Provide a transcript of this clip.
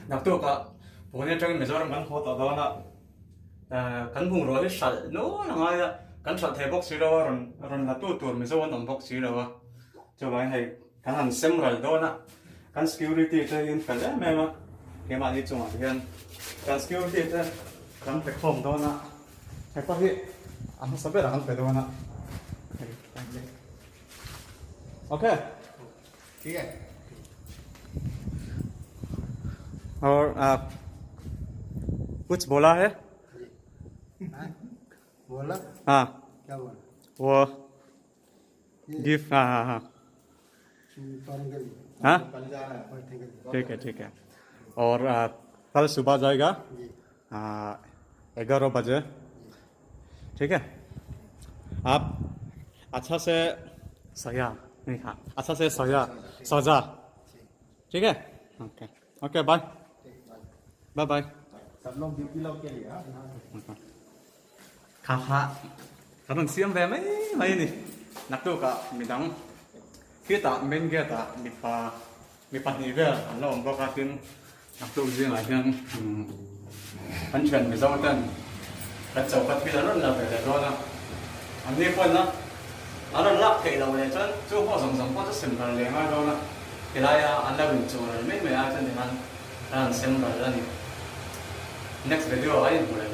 Naktukah Pune atangin Mizoram kan haw tawh dawn a, kan bungrua hi hralh nual a ngai a, kan hralh thei bawk si lo a, rawn rawn la tu tur Mizo an awm bawk si lo a, chuvangin hei kan han sem ral dawn a, kan security te hi an fel em em a, keimahni chungah hian kan security te kan pe khawm dawn a, hepa hi a hmasa berah kan pe dawn a, okay. ठीक है और आप कुछ बोला है बोला हाँ क्या बोला वो गिफ्ट हाँ हाँ हाँ हाँ ठीक है और कल सुबह जाएगा हाँ 11 बजे ठीक है आप अच्छा से सजा नहीं हाँ अच्छा से सजा सजा ठीक है okay okay bye bye bye सब लोग ड्यूटी लोग के लिए हाँ Kha kha kan rawn siam ve mai mai a ni. Naktukah midang khitah main gate ah mipa mi pahnih vel an la awm bawk a tin naktuk zingah hian kan thian Mizo ten kan choka thil an rawn la ve leh dawn a an ni pawn a an rawn lak theih loh leh chuan chu haw zawng zawng pawh chu sem ral leh ngai dawn a tilaia an lo inchuh ral mai mai a chuan tikhan kan han sem ral a ni. Next video ah a inhmu leh.